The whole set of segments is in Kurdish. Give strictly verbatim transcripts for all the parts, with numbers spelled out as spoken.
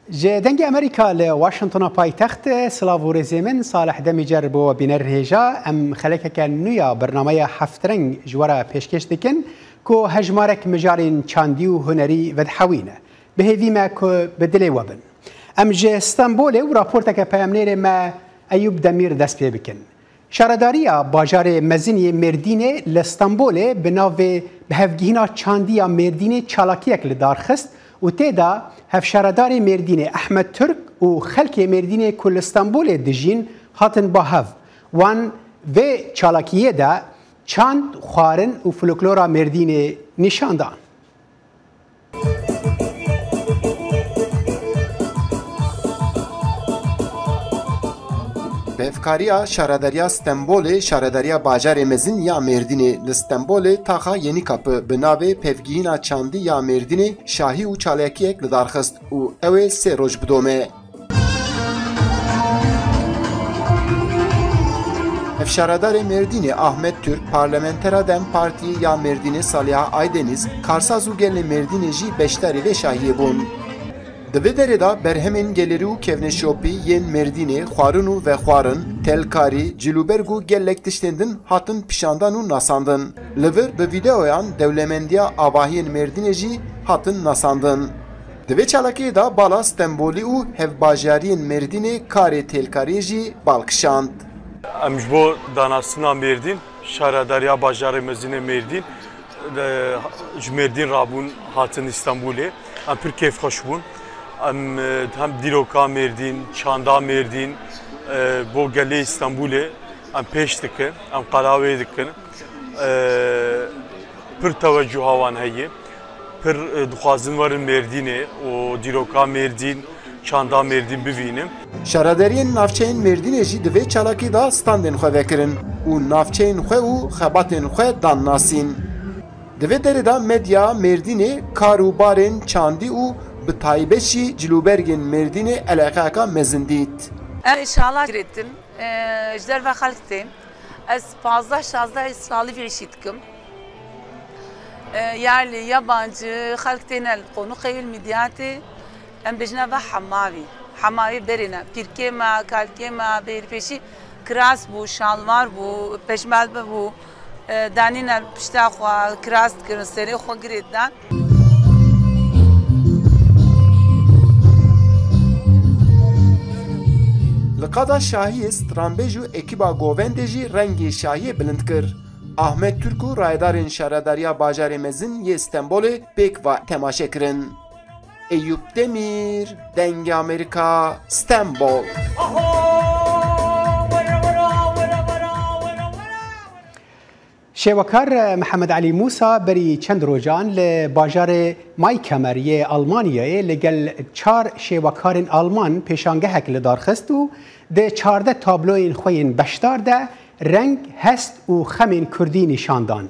Ji Dengê Amerîka li Washingtona paytext, silav û rêzê min, Salih Demîcer bo bîner hêja. Em xelekeke nû ya bernameya Heftreng ji we re pêşkêş dikin ku hejmarek mijarên çandî û hunerî vedihewîne. Bi hêvî me ku bi dilê we bin. Em ji Stenbolê û raporteke peyamnêrê me Eyûb Demîr dest pê bikin. Şaredariya bajarê mezin yê Mêrdînê li Stenbolê bi navê Bi Hevgihîna Çandî ya Mêrdînê çalakiyek li dar xist û tê de hevşaredarê Mêrdînê Ehmed Turk û xelkê Mêrdînê ku li Stenbolê dijîn hatin ba hev. Wan vê çalakiyê de çand, xwarin û folklora Mêrdînê nîşan dan. Bi hevkariya Şaredariya Stenbolê, Şaredariya Bajarê Mezin ya Mêrdînê li Stenbolê taxa Yenîkapı bi navê Pevgihîna Çandî ya Mêrdînê şahî û çalakiyek li dar xist û ew ê sê roj bidome. Hevşaredarê Mêrdînê Ahmet Türk, parlamentera DEM Partiyê ya Mêrdînê Saliha Aydeniz, karsaz û gelê Mêrdînê jî beşdarî vê şahiyê bûn. Di vê derê de berhemên gelerî û kevneşopî yên Mêrdînê, xwarin û vexwarin, telkarî, cilûberg û gelek tiştên din hatin pişandan û nasandin. Li vir bi vîdeoyan dewlemendiya avahiyên Mêrdînê jî hatin nasandin. Di vê çalakiyê de bala Stenbolî û hevbajariyên Mêrdînê karê têlkariyê jî bal kişand. Em ji bo danastina Mêrdîn, şaredariya bajarê mezin ê Mêrdîn, e, ji Mêrdîn rabûn hatin Îstanbulê. Em pir kêfxweş bûn. Em, e, hem dîroka Mêrdîn, çanda Mêrdîn, e, bo gelê Îstanbulê em pêş dikin, em qala wê dikin. E, pir tewecuha wan heye. Pir, e, dixwazin werin Mêrdînê û dîroka Mêrdîn, çanda Mêrdîn bibînin. Şaredariyên navçeyên Mêrdînê jî di vê çalakî de standên xwe vekirin û navçeyên xwe û xebatên xwe dan nasîn. Di vê derê de medya Mêrdînê kar û barên çandî û bi taybet jî cilûbergên Mêrdînê eleqeyeka mezin dît. Ez şala girêtim, e, ji derve xelk tên. Ez pazdeh şazdeh salî vê îşî dikim. E, yerli, yabancı, xelk têne, qonûqê wî li Midyatê, em bêjine ve hemavî. Hemavî berê ne. Pîrkê me, kalkê me, berî pêşî kiras bû, şalvar bû, peşmelbe bû. E, danîne pişta xwe, kiras dikirin, serê xwe girê didan. Li qada şahiyê stranbêj û ekîba govendê jî rengê şahiyê bilind kir. Ahmet Türk û rayedarên Şaredariya Bajarê Mezin yê Stenbolê pêk ve temaşe kirin. Eyûp Demîr, Dengê Amerîka, Stenbol. Şêwekar Mihemed Elî Mûsa berî çend rojan li bajarê Maykamer yê Almanyayê li gel çar şêwekarên Alman pêşangehek li dar xist û di çardeh tabloyên xwe yên beşdar de reng, hest û xemên kurdî nîşan dan.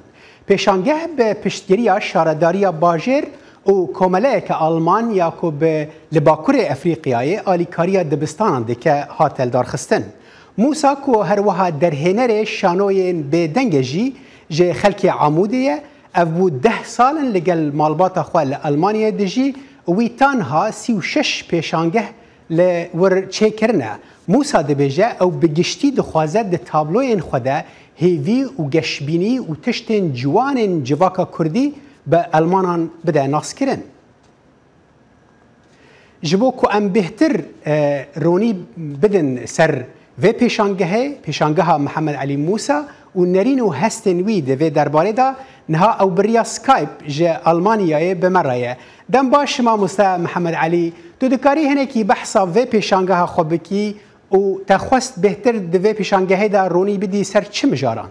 Pêşangeh bi piştgiriya şaredariya bajêr û komeleyeke Alman ya ku bi li Bakurê Efrîqyayê alîkariya dibistanan dike, hate lidarxistin. Mûsa ku her wiha derhênerê şanoyên bêdeng e jî ji xelkê Amûdê ye, ev bû deh sal in li gel malbata xwe li Almanyayê dijî û wî tanha sî û şeş pêşangeh li wir çêkirine. Mûsa dibêje ew bi giştî dixwaze di tabloyên xwe de hêvî û geşbînî û tiştên ciwanên civaka kurdî bi Almanan bide naskirin. Ji bo ku em bêhtir, e, ronî bidin ser vê pêşangehê, pêşangeha Mihemed Elî Mûsa û nerîn û hestên wî di vê derbarê de, niha ew bi riya Skype ji Almanyayê bi me re ye. Dem baş, mamoste Mihemed Elî, tu dikarî hinekî behsa vê pêşangeha xwe bikî û te xwest bêhtir di vê pêşangehê de ronî bidî ser çi mijaran?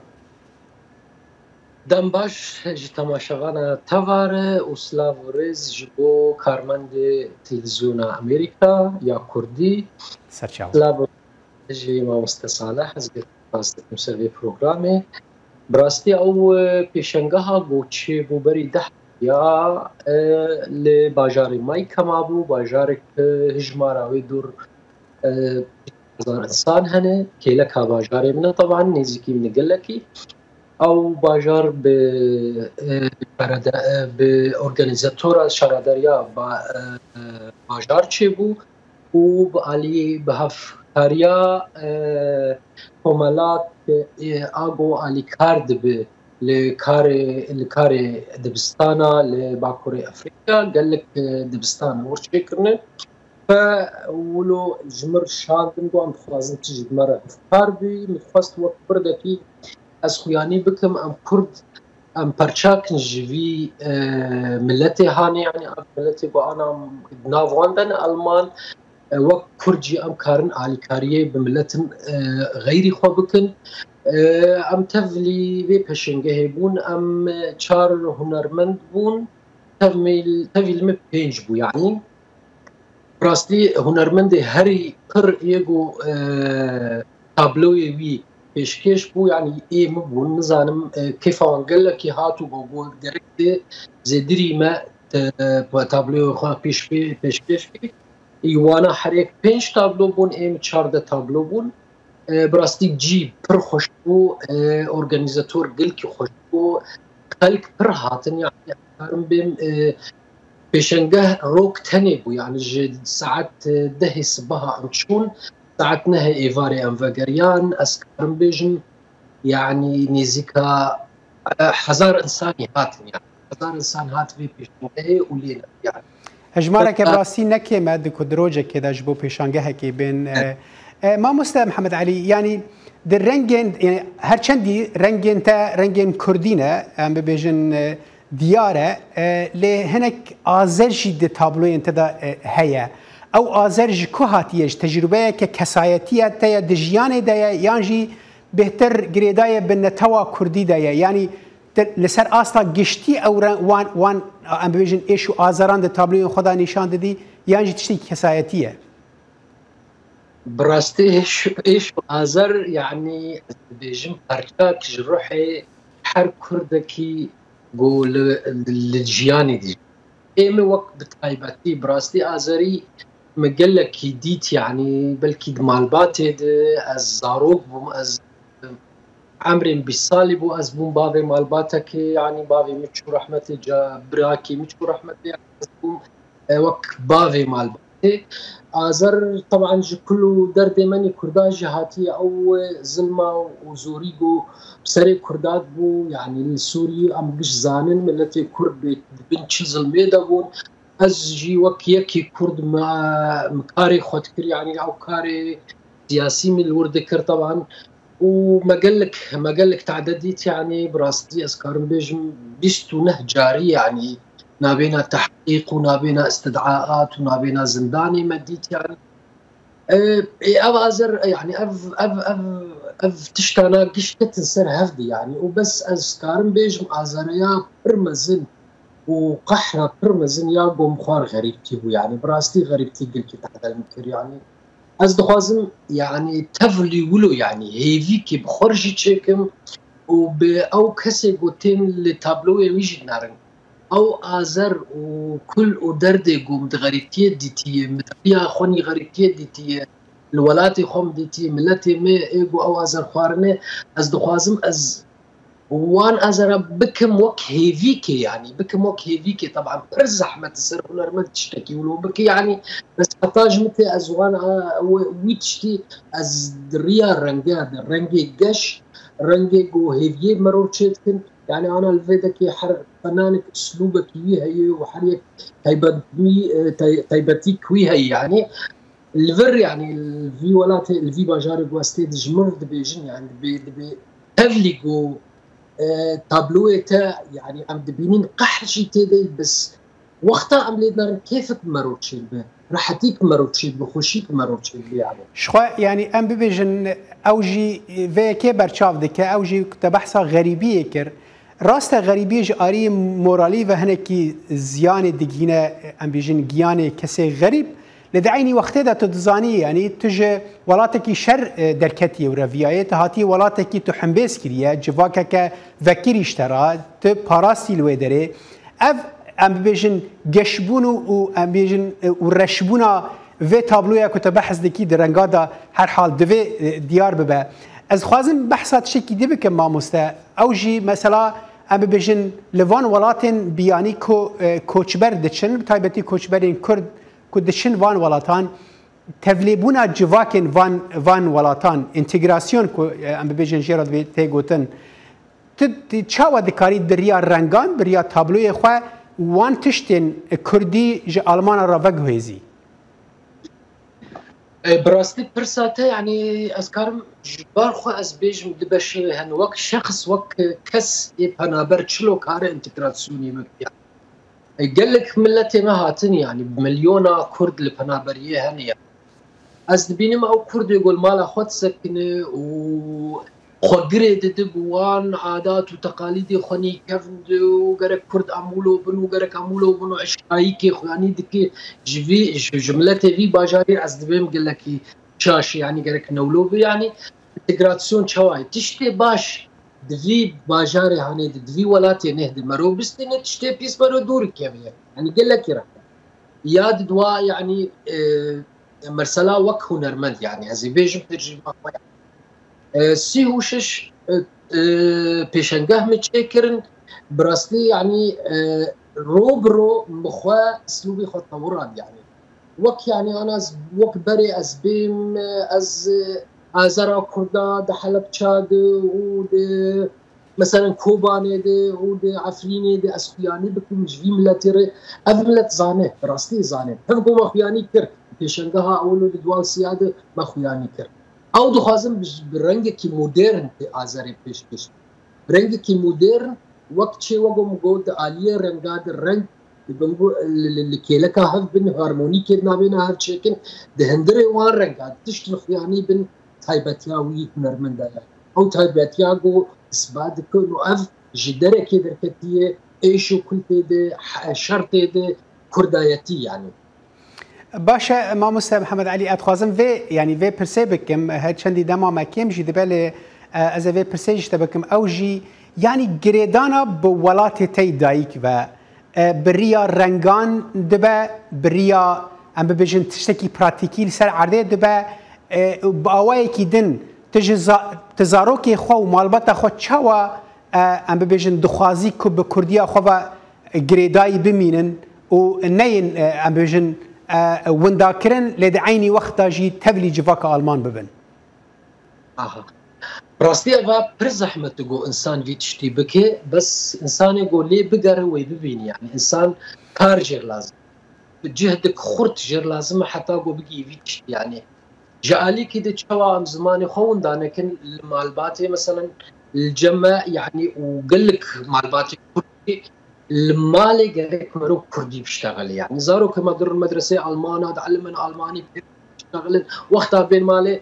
Dem baş ji temaşevana te ve re û silav û rêz ji bo karmendê Televîzyona Amerîka ya Kurdî. Ser çav. Silav û rêz ji mamoste Salih, ez gelek spas dikim ser vê programê. Bi rastî ew, e, pêşengeha ku çêbû berî deh ya, e, li bajarê Maykema bû, bajarek, e, hijmara wê dûr, e, hezar insan hene. Kêleka bajarê min e, teban nêzîkî min e gelekî. Ew bajar bi, e, şareda-, e, bi organîzatora şaredariya ba-, e, e, bajar çêbû. û bi alî bi hevkariya, e, komela, e, a ku alîkar dibe li karê, li karê dibistana li Bakurê Efrîka, gelek, e, dibistan wir çêkirine. Fe wilo ji min şandin ku em dixwazin tu jî bi me re hevkar bî. Min dixwest wek kurdekî ez xuyanî bikim, em kurd, em perçakin ji vî, e, miletê hanê, yanî ev miletê ku ana di nav wan de ne Alman, e, wek kurd jî em karin alîkariyê bi miletin, e, xeyrî xwe bikin. E, em tevlî vê pêşengehê bûn, em çar hunermend bûn, tevmîl-, tevî li me pênc bû, yanî. Rastî hunermendê herî pir yê ku, e, tabloyê wî pêşkêş bû, yanî ê min bûn, nizanim, e, kêfa wan gelekî hat û got, got gerek tê zêdirî me te-, tabloyê xwe pêş pê-, pêşkêş bî. Ê wana her yek pênc tablo bûn, ê min çardeh tablo bûn. E, bi rastî cî pir xweş bû, e, organîzator gelkî xweş bû, xelk pir hatin, yanî karim bêm, e, pêşengeh rok tenê bû, yanî ji saet, e, dehê sibeha em çûn, saet nehê êvarê em vegeriyan, ez karim bêjim, yanî nêzîka, e, hezar insanî hatin, yanî hezar insan hat vê pêşengehê û lê ne, yanî. Hejmareke bi rastî ne kêm e, di ku di rojekê de ji bo pêşangehekê bên. E, e, mamoste Mihemed Elî, yanî di rengên, yanî her çendî rengên te, rengên kurdî ne, em bibêjin, e, diyar e, e, lê hinek azer jî di tabloyên te de, e, heye. Ew azer ji ku hatiye? Ji tecrûbeyeke kesayetiye te ye, di jiyanê de ye, yan jî bêhtir girêdayê bi netewa kurdî de ye? Yanî te li ser asta giştî ew re-, wan, wan, em bibêjin, êş û azeran di tabloyên xwe de nîşan didî, yan jî tiştekî kesayetî ye? Bi rastî êş, êş û azer, yanî ez dibêjim, parçek ji ruhê her kurdekî ku li, li jiyanê dijî. Ê min wek bi taybetî, bi rastî azerî min gelekî dît, yanî belkî di malbatê de ez zarok bûm, ez emrên bîst salî bû, ez bûm bavê malbatekê, yanî bavê min çû rehmetê, ca birakê min çû rehmetê, ez bûm, e, wek bavê malbatê. Azer, teban ji kul û derdê me nî kurda jî hatiye, ew zilma û zorî ku bi serê kurda bû, yanî li Sûrî em giş zanin, miletê kurd bê-, di bin çi zilmê de bûn. Ez jî wek yekî kurd me, me karê xwe dikir, yanî ew karê siyasî min li wir dikir, teban. Û me gelek, me gelek tade dît, yanî bi rastî ez karim bêjim bîst û neh carî, yanî nabêna tehqîq û nabêna istidcaat û nabêna zindanê me dît, yanî. E, ê, ev azer, yanî ev, ev, ev, ev tiştana giş ketin ser hev de, yanî. Û bes ez karim bêjim azereya pir mezin û qehra pir mezin ya gomxwar xerîbtî bû, yanî bi rastî xerîbtî gelkî tade min kir, yanî. Ez dixwazim, yanî tevlî wilo, yanî hêvîkê bi xwe jî çêkim û bi ew kesê ku tên li tabloyê wî jî nerin. Ew azer û kul û derdê ku min di xerîbtiyê dîtiye, min di riya xwe nî xerîbtiyê dîtiye, li welatê xwe min dîtiye, miletê me ê ku ew azer xwarine, ez dixwazim ez wan azera bikim wek hêvîkê, yanî bikim wek hêvîkê. Teban pir zehmet e ser hunermend tiştekî wilo bike, yanî bes heta ji min tê ez wan a, wî tiştî ez di riya renge de, rengê geş, rengê ku hêviyê merov çê dikin, yanî ana li vê dekê her fenanek uslûbekî wî heye û her yek taybetî, e, tay-, taybetî wî heye, yanî. Li vir, yanî li vî welatê, li vî bajarê ku ez tê de ji min re dibêjin, yanî dibê, dibê tevlî ku, e, tabloyê te, yanî em dibînin qehr jî tê de, bes wexta em lê dinarin kêfik bi merov çêdibe, rehetîk bi merov çêdibe, xweşîk bi merov çêdibe, yanî. Ji xwe, yanî em bibêjin, ew jî vê yekê berçav dike, ew jî te behsa xerîbiyê kir. Rast e, xerîbiyê ji arî moralî ve hinekî ziyanê digihîne, em bêjin, giyanê kesê xerîb. Lê di eynî wextê de tu dizanî, yanî tu ji welatekî şer, e, derketiyê û reviyayê, tu hatî welatekî tu hembêz kiriye, civakeke vekirî ji te re, tu parastî li wê derê. Ev, em bibêjin, geşbûn û, û em bêjin, e, û reşbûna vê tabloya ku te behs dikî di renga de her hal divê, e, diyar bibe. Ez dixwazim behsa tiştekî dî bikim, mamoste. Ew jî mesela, em bibêjin, li van welatên biyanî ku, e, koçber diçin, bi taybetî koçberên Kurd ku diçin van welatan, tevlêbûna civakên van, van welatan, întegrasyon ku, e, em bibêjin jê re divê tê gotin, tu, tu çawa dikarî di riya rengan, bi riya tabloyê xwe wan tiştên kurdî ji Almana re veguhêzî? E, bi rastî pirsa te, yanî ez karim ji bar xwe ez bêjim, di beşê hene wek şexs, wek kes ê penaber çilo kare întegrasyonê me bikin. E, gelek miletê me hatin, yanî bi milyona kurd li penaberiyê hene, yanî ez dibînim ew kurdê ku li mala xwe disekine û xwe girê dide bi wan adat û teqalîdê xwe nîkevin de û gerek kurd amûlo bin û gerek amûlo bin û eşkayîkê xwe yanî dike ji vî, ji, ji miletê vî bajarî ez dibêm gelekî şaş, yanî gerek newlo be, yanî întegrasyon çawa ye? Tiştê baş di vî bajarê hanê de, di vî welatê neh de mero bistîne, tiştê pîs mero dûr keve. Yanî gelekî rehet. Ya di dua, yanî, e, mesela wek hunermend, yanî ez ê bêjim tecrîba xwe. E, sî û şeş, e, e, pêşengeh min çêkirin, bi rastî, yanî, e, ro bi ro min xwe, islûbê xwe tewirand, yanî. Wek, yanî, ana ez, wek berê ez bêm, e, ez, e, azera Kurda di Helebça de û di, meselen, Kobanê de û di Efrînê de ez xuyanî bikim ji vî miletê re. Ev milet zane, bi rastî zane. Hev ku me xuyanî kir, pêşengeha ewil û di duan siya de me xuyanî kir. Ew dixwazin bi, bi rengekî modern tê Azerê pêşkêş. Bi rengekî modern, wek çê, wek min got, di aliyê renga de reng dibin ku li, li, li kêleka hev bin, harmonîkê nabêne hev çêkin, di hundirê wan renga tişt li xuyanî bin, taybetiya wî hunermenda ye. Ew taybetiya ku isbat dikin û ev ji derekê derketiye, êş û kultê de, he-, şertê de, kurdayetî, yanî. Baş e, mamoste Mihemed Elî, ez dixwazim vê, yanî vê pirsê bikim, her çendî dema me kêm jî dibe, lê, e, ez ê vê pirsê jî te bikim. Ew jî, yanî girêdana bi welatê te yî dayik ve, e, bi riya rengan dibe, bi riya, em bibêjin, tiştekî pratîkî li ser erdê dibe, e, bi awayekî din tu ji za-, tu zarokê xwe û malbata xwe çawa, e, em bibêjin, dixwazî ku bi kurdiya xwe ve girêdayî bimînin û neyên, e, em bêjin, e, windakirin, lê di eynî wexta jî tevlî civaka Alman bibin? Aha. Rastî eva pir zehmet e ku însan vî tiştî bike, bes însanê ku lê bigere wê bibînî, yanî însan kar jêr lazim. Cihdik xurt jêr lazim e heta ku bigî vî tiştî, yanî ji alîkî de çawa em zimanê xwe winda nekin li malbatê, meselen, li cem me, yanî û gelek malbatê kurdî li malê gerek mero kurdî biştexile. Yanî zarokê me dirin medreseyê Almana, dielimin Almanî biştexilin. Wexta bên malê,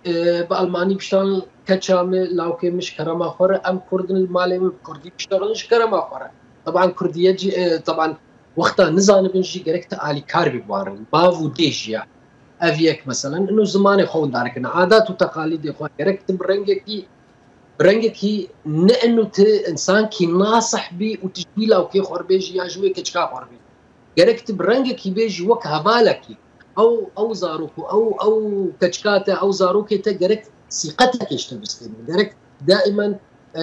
e, bi Almanî biştan keça me, lawkê min ji kerema xwe re, em kurdin li malê min bi kurdî biştexilin ji kerema xwe re. Teban kurdiye cî, e, teban wexta nizanibin jî gerek te alîkar bî bi wan re. Bav û dê jî ya. Ev yek meselen, ino zimanê xwe winda nekin. Adat û teqalîdê xwe gerek tu bi rengekî, bi rengekî ne ino tu însankî nasih bî û tu ji wî lawkê xwe re bêjî ya ji wê keçika xwe re bêjî. Gerek tu bi rengekî bêjî wek hevalekî. Ew, ew zarok û ew, ew keçika te, ew zarokê te gerek sîqetekê ji te bistênin. Gerek daimen, e,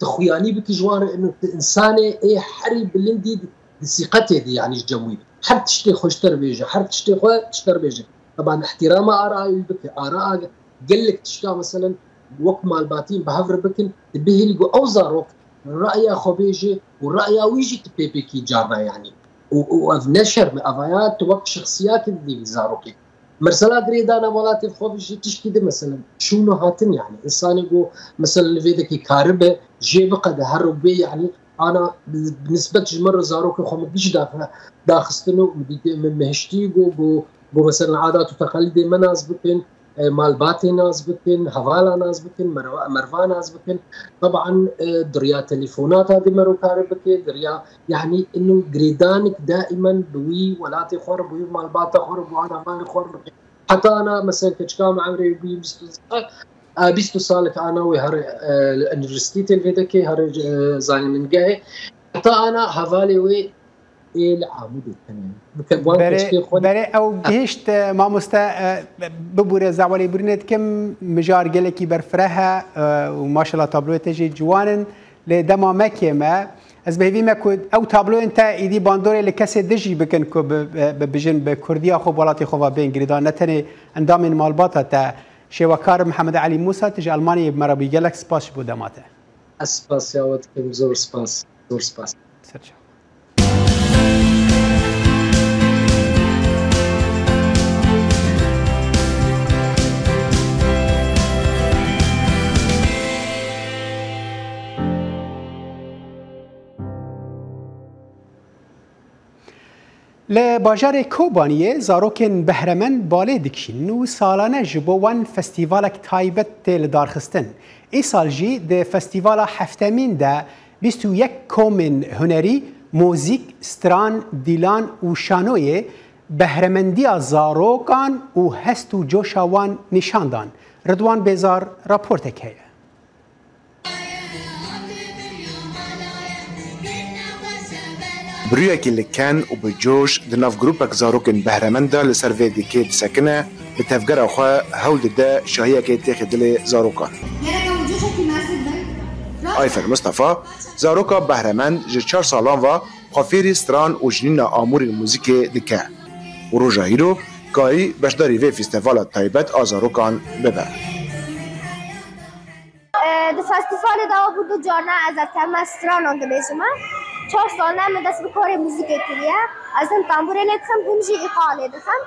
tu xuyanî bikî ji wan re, ino tu însanê ê herî bilindî di sîqetê de, yanî ji cem wî. Her tiştê xwe ji te re bêje, her tiştê xwe ji te re bêje. Teban îhtîrama arayê wî bike, ara gelek tişta, meselen, wek malbatî bi hev re bikin, tu bihêlî ku ew zarok raya xwe bêje û raya wî jî tu pê pêkî carna, yanî. Û, û ev ne şerm e, evaya tu wek şexsiyatê didî vî zarokê. Mesela girêdana welatê xwe jî tişkî di, meselen, çûn û hatin, yanî. Însanê ku, meselen, li vê dekî karibe, jê biqede, her û bê, yanî, ana bi nisbet ji me re zarokê xwe min giş daxistin û min dîtê min mihiştî got, got, got, meselen, adat û teqalîdê me nas bikin, e, malbatê nas bikin, hevala nas bikin, merva, merva nas bikin. Teban, e, diriya telefonata di mero kare bike, diriya, yanî, ino girêdanik daimen bi wî welatê xwe re, bi wî malbata xwe re, bi wan hevalê xwe re bike. Heta ana, meselen, keçika me emrê bûyî bîst û, e, bîst û salek ana wê here, e, li unîversîtê li vê dekê, here, e, zanîningehê. Heta ana hevalê wê ê li Amûdê tenê. Bike wan Berê, keçikê xwe berê ew gihişt, e, mamoste, e, bibûre, ez dawa lêbûrînê dikim, mijar gelekî berfireh e, e, û maşallah tabloyê te jî ciwan in. Lê dema me kêm e, Ez bi hêvî me ku ew tabloyên te êdî bandorê li kesê din jî bikin ku bi, bi, bibijin bi kurdiya xwe bi welatê xwe ve bên girêdan. Ne tenê endamên malbata te, şêwekar Mihemed Elî Mûsa, tu ji Elmanyayê bi me re bûyî. Gelek spas ji bo dema te. Ez spasiya we dikim, zor spas, zor spas. Ser çav. Li bajarê Kobaniyê zarokên behremend balê dikişînin û salane ji bo wan festîvalek taybet tê lidarxistin. Îsal jî di festîvala heftemîn de bîst û yek komên hunerî, muzîk, stran, dîlan û şanoyê behremendiya zarokan û hest û coşa wan nîşan dan. Ridwan Bêzar raportek heye. Bi rûyekî li ken û bi coş di nav grûpek zarokên behremend de li ser vê dîkê disekine, bi tevgera xwe hewl dide şahiyekê têxe dilê zarokan. Gerek ew coşekî mezin bin. Ayfer Mistefa, zaroka behremend ji çar salan ve xwe fêrî stran û jinîna amûrên muzîkê dike û roja îro karî beşdarî vê festîvala taybet a zarokan bibe. Di festîvalê de bû du carna ez ev teme stranan dibêjime. Çar sal ne min dest bi karê muzîkê kiriye. Ez him tembûrê lê dixim, him jî îqa lê dixim.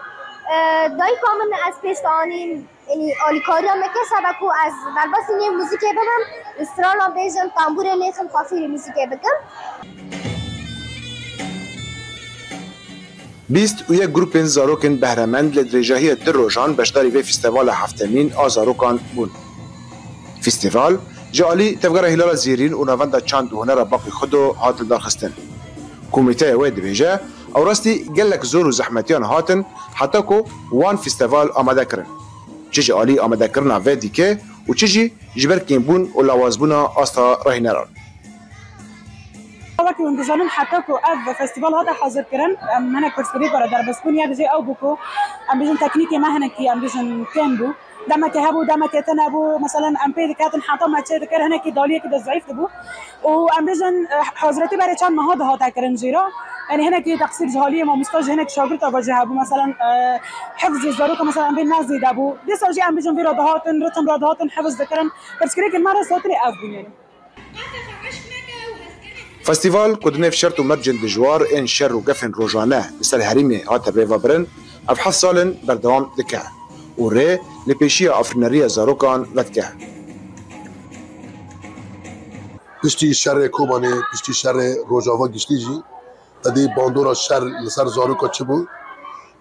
Dayika min ez pêş de anîn, yanî alîkariya me kir sebe ku ez derbasî nê muzîkê bibim, stranan bêjim, tembûrê lêxim, xwe fêrî muzîkê bikim. Bîst û yek grûpên zarokên behremend li dirêjahiya du rojan beşdarî vê festîvala heftemîn a zarokan bûn. Festîval ji alî Tevgera Hîlala Zêrîn û Navenda Çand û Hunera Baqî Xudo hat lidarxistin. Komîteya wê dibêje, ew rastî gelek zor û zehmetiyan hatin heta ku wan festîval amade kirin. Çi ji alî amadekirina vê dîkê û çi jî ji ber kêmbûn û lawazbûna asta rahîneran. Wekî hûn dizanin, heta ku ev festîval hate hazirkirin, em hinek pirsgirêk were derbasbûn, yek jê ew bû ku em bêjin teknîkê me hinekî, em bêjin, kêm bû. Demekê hebû, demekê tune bû. Meselen, em pê diketin, heta me çê dikir, hinekî daliyekî de zeîf dibû. Û em bêjin, eh, hazretî berê çend meha dihate kirin jî re. Yanî hinekî teqsîr ji haliyê mamosta jî, hinek şagirta ve jî hebû. Meselen, eh, hifzê zaroka, meselen, em bê ne zêde bû. Dîsa jî em bêjin vê re dihatin, ritim re dihatin, hifz dikirin. Pirsgirêkên me rastî ev bûn, yanî. Festîval ku di nêv şert û mercên dijwar ên şer û gefên rojane li ser herêmê hate rêvebirin, ev heft sal in berdewam dike û rê li pêşiya afirîneriya zarokan vedike. Piştî şerê Kobanê, piştî şerê Rojava giştî jî, Edî bandora şer li ser zaroka çi bû?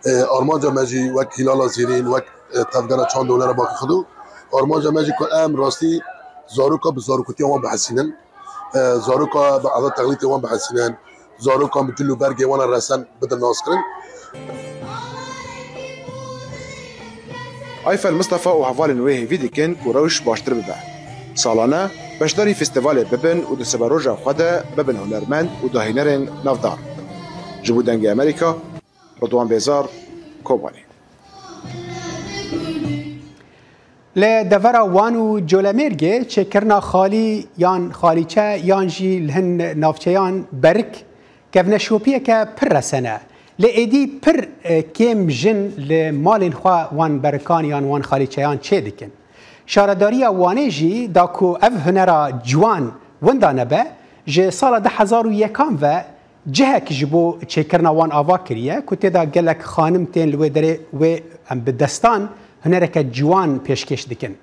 E, armanca me jî wek Hîlala Zêrîn, wek, e, Tevgera Çand û Hunera Baqî Xudo, armanca me jî ku em rastî zaroka bi zarokatiya wan bihesînin, e, zaroka bi eda texlîtê wan bihesînin, zarokan bi cil û bergê wan re resen bidin naskirin. Ayfer Mistefa û hevalên wê hêvî dikin ku rewş baştir bibe. Salane beşdarî festîvalê bibin û di siberoja xwe de bibin hunermend û dahînerên navdar. Ji bo Dengê Amerîka, Ridwan Bêzar, Kobanê. Li devera Wan û Colemêrgê çêkirina xalî yan xalîçe yan jî li hin navçeyan berik kevneşopiyeke pir resen e. Lê êdî pir, e, kêm jin li malên xwe wan berikan yan wan xalîçeyan çê dikin. Şaredariya Wanê jî da ku ev hunera ciwan winda nebe, ji sala du hezar û yekan ve cihek ji bo çêkirina wan ava kiriye ku tê de gelek xanim tên li wê derê wê em bi destan hunereke ciwan pêşkêş dikin.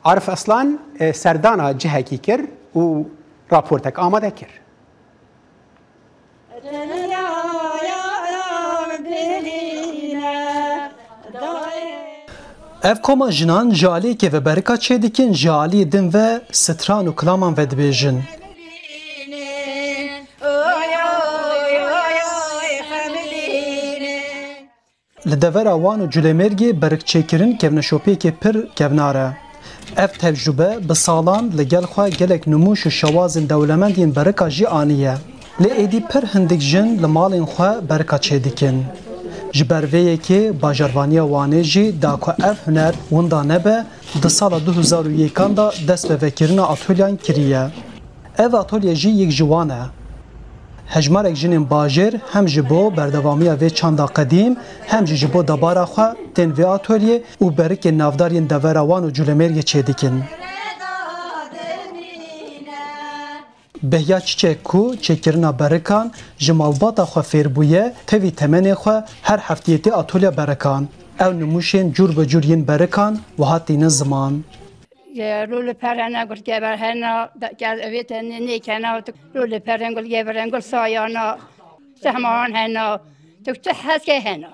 Arif Aslan, e, serdana cihekî kir û raportek amade kir. Ev koma jinan ji aliyekê ve berika çêdikin, ji aliyê din ve stran û kilaman vedibêjin. Li devera Wan û Culêmêrgê berikçêkirin kevneşopiyekê pir kevnar e. Ev tecrûbe bi salan li gel xwe gelek nimûş û şewazên dewlemend yên berika jî aniye. Lê êdî pir hindik jin li malên xwe berika çêdikin. Ji ber vê yekê bajarvaniya Wanê jî da ku ev huner winda nebe, di sala du hezar û yekan de dest bi vekirina atolyan kiriye. Ev atolye jî yek ji wan e. Hejmarek jinên bajêr hem ji bo berdewamiya vê çanda qedîm, hem jî ji bo debara xwe tên vê atolyê û berikên navdar yên devera wan û Colemêrgê çêdikin. Behiya Çiçek ku çêkirina berikan ji malbata xwe fêr bûye, tevî temenê xwe her heftiyê tê atolya berikan. Ew nimûşên cûr bi cûr yên berikan wiha tînin ziman. Lû li per hene, gulgever hene, evê te nêkene, lû li per hene, gulgever hene, gul sayana, sehman hene, tu çi hez ke hene.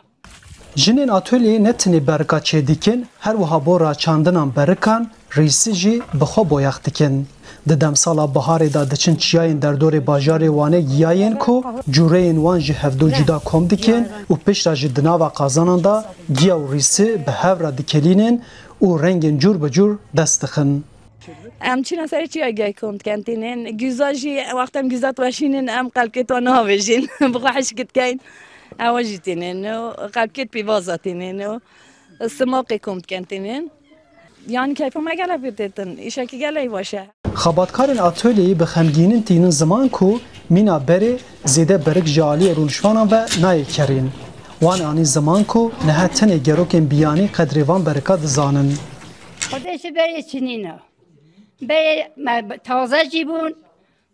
Jinên atolyeyê ne tenê berika çêdikin, her wiha bo raçandinan berikan, rîsî jî bi xwe boyax dikin. Di demsala biharê de diçin çiyayên derdorê bajarê Wanê giyayên ku cûreyên wan ji hevdu cuda kom dikin û piştre jî di nava qazanan de giya û rîsî bi hev re dikelînin û rengên cûr bi cûr dest dixin. Em çîna serê çiyayê giyayê kom dikin tînin. Gûza jî wexta em gûza diweşînin em qelkê wan navêjin. Bi xwe hişk dikeyn. Ewa jî tînin û qelkê pîvaza tînin û simaqê kom dikin tînin. Yanî keyfa me gelek pê tê tin. Îşekî gelek baş e. Xebatkarên atolyeyê bi xemgînin tînin ziman ku mîna berê zêde berik ji aliyê rûniştvanan ve nayê kerîn. Wan anî ziman ku niha tenê gerokên biyanî qedrê van berika dizanin. Xwedê ji berê çinîna. Berê me taze jî bûn,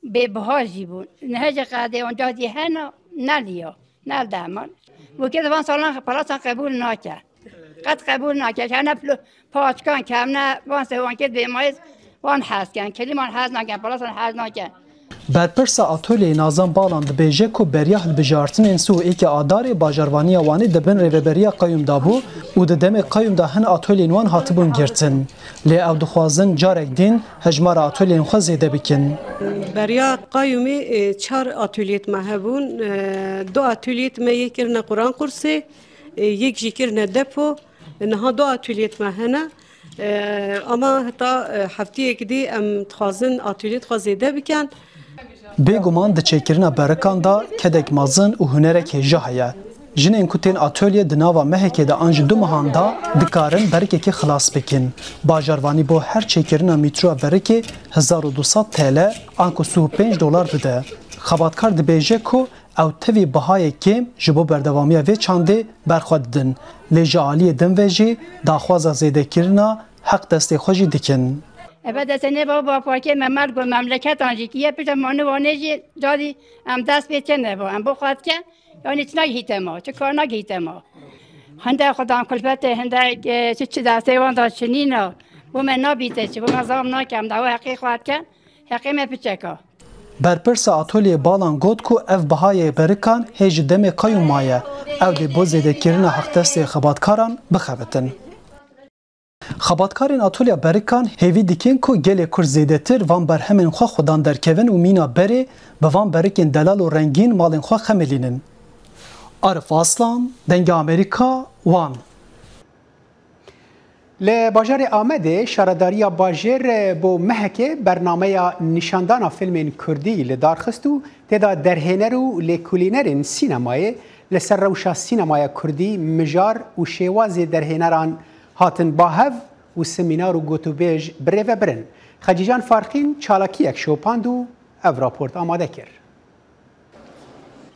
bêbiha jî bûn. Niha jî qedê onca dî hena, neliya, nel dehman. Wekî di van salan palasan qebûl nake. Qet qebûl nake. Hene plo-, paçkan kevne, van sewankêt bêmayîz, wan hez ken. Kelîman hez naken, palasan hez naken. Berpirsa atolyeyê Nazan Balan dibêje ku beriya hilbijartinên sî û êkê Adarê bajarvaniya Wanê di bin rêveberiya qeyûm de bû û di demê qeyûm de hin atolyên wan hatibûn girtin. Lê ew dixwazin carek din hejmara atolyên xwe zêde bikin. Beriya qayûmê e, çar atolyêt me hebûn. E, du atolyêt me yê kirine Quran qursê, e, yek jî kirine depo. Niha du atolyêt me hene. E, ama heta e, heftiyek dî em dixwazin atolyêt xwe zêde bikin. Bêguman di çêkirina berikan de kedek mezin û hunerek hêja heye. Jinên ku tên atolye di nava mehekê de an jî du mehan de dikarin berikekê xilas bikin. Bajarvanî bo her çêkirina mîtroya berikê hezar û du sed T L anku sî û pênc dolar dide. Xebatkar dibêje ku ew tevî bihayê kêm ji bo berdewamiya vê çandê berxwe didin, lê ji aliyê din ve jî daxwaza zêdekirina heq destê xwe jî dikin. Eve destê nê baba parkê me merg û memleketan jî kiye pişta mani wanê jî carî em dest pê têne bo. Em bo xwe dikin, yanî çi nagihîte ma, çi kar nagihîte ma. Hinde xudan kulfetê, hinde e, çi çi destê wan da çinîna. Bo me nabîte çi, bo me zam nake, em dawa heqê xwe dikin, heqê me piçeka. Berpirsa atolyê Balan got ku ev bihayê berikan hê ji demê qeyûm maye. Ew dê bo zêdekirina heqdestê xebatkaran bixebitin. Xebatkarên Atolya Berikan hêvî dikin ku gelê Kurd zêdetir van berhemên xwe xwedan derkevin û mîna berê bi van berikên delal û rengîn malên xwe xemilînin. Arif Aslan, Dengê Amerîka, Wan. Li bajarê Amedê şaredariya bajêr bo mehekê bernameya nîşandana fîlmên kurdî li dar xist û tê de derhêner û lêkolînerên sînemayê li ser rewşa sînemaya kurdî, mijar û şêwazê derhêneran hatin ba hev û semînar û gotûbêj bi rê ve birin. Xecîcan Farqîn çalakiyek şopand û ev raport amade kir.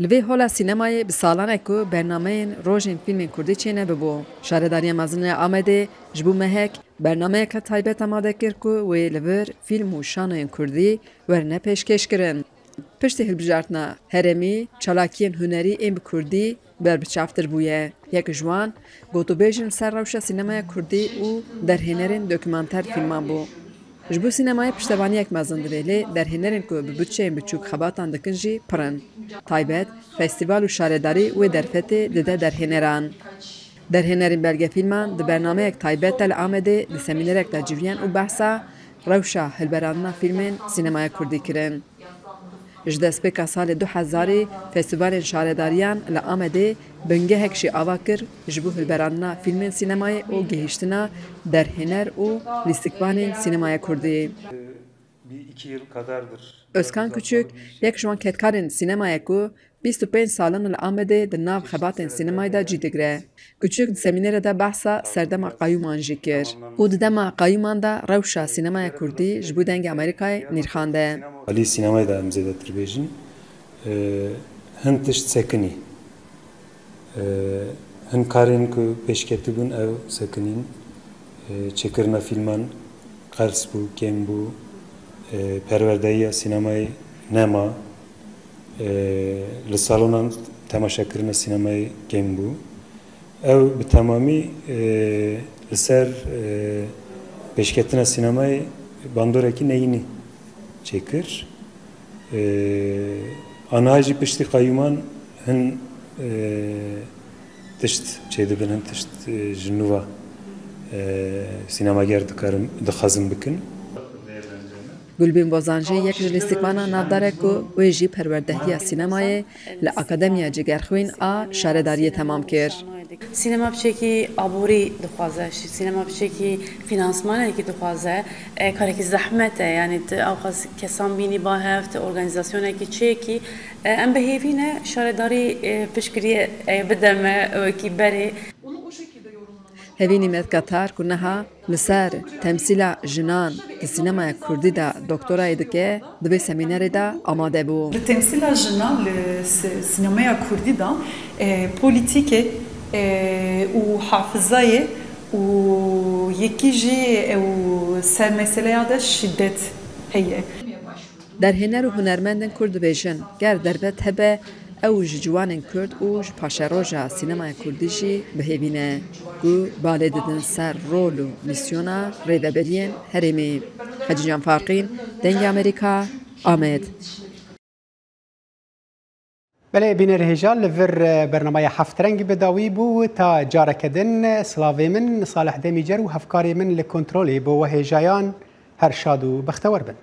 Li vê hola sînemayê bi salan e ku bernameyên Rojên Fîlmên Kurdî çênebibû. Şaredariya Mezin ya Amedê ji bo mehek bernameyeke taybet amade kir ku wê li vir fîlm û şanoyên kurdî werine pêşkêşkirin. Piştî hilbijartina herêmî, çalakiyên hunerî ên bi kurdî berbiçavtir bûye. Yek ji wan gotûbêjên li ser rewşa sînemaya kurdî û derhênerên dokûmanter fîlman bû. Ji bo sînemayê piştevaniyek mezin divê, lê derhênerên ku bi budçeyên biçûk xebatan dikin jî pir in. Taybet, festîval û şaredarî wê derfetê dide derhêneran. Derhênerên belgefîlman di bernameyek taybet de li Amedê di semînerek de civiyan û behsa rewşa hilberandina fîlmên sînemaya kurdî kirin. Ji destpêka salê du hezarî festîvalên şaredariyan li Amedê bingehek jî ava kir ji bo hilberandina fîlmên sînemayê û gihîştina derhêner û lîstikvanên sînemaya kurdî. Özkan Küçük, yek ji wan kedkarên sînemayê ku bîst û pênc sal in li Amedê di nav xebatên sînemayê de cî digire. Küçük di semînerê de behsa serdema qayûman jî kir û di dema qayûman de rewşa sînemaya kurdî ji bo Dengê Amerîkayê nirxande. Alî sînemayê de em zêdetir bêjin. Hin tişt sekinî. Hin karên ku pêşketî bûn ew sekinîn. Çêkirina fîlman qels bû, kêm bû. Perwerdehiya sînemayê nema. Li salonan temaşekirina sînemayê kêm bû. Ew bi temamî li ser pêşketina sînemayê bandorekî neyînî çêkir. Aniha jî piştî qeyûman hin tişt çêdibin, hin tişt ji nû ve sînemager dikarin, dixwazin bikin. Gulbîn Bozan jî yek ji lîstikmana navdar e ku wê jî perwerdehiya sînemayê li Akademiya Cigerxwîn a Şaredariyê temam kir. Sînema piçekî aborî dixwaze, sînema piçekî fînansmanekî dixwaze, karekî zehmet e, yanî tu ewqas kesan bînî ba hev, tu organîzasyonekî çêkî. Em bi hêvî ne şaredarî piştgiriyê bide me wekî berê. Hevînî Metkatar ku niha li ser temsîla jinan di sînemaya kurdî de doktorayê dike, di vê semînerê de amade bû. Li temsîla jinan li sînemeya kurdî de polîtîkê û hafizayê û yekî jî ew ser meseleya de şîdet heye. Derhêner û hunermendên kurd dibêjin, ger derbet hebe, ew ji ciwanên kurd û ji paşeroja sînemaya kurdî jî bi hêvî ne, ku balê didin ser rol û mîsyona rêveberiyên herêmî. Hecîcan Farqîn, Dengê Amerîka, Amed. Belê bîner hêja li vir bernameya Heftreng bi dawî bû. Ta careke din, silavê min Salih Demîcer û hevkarê min li kontrolê bo we hêjayan her şad û bextewer bin.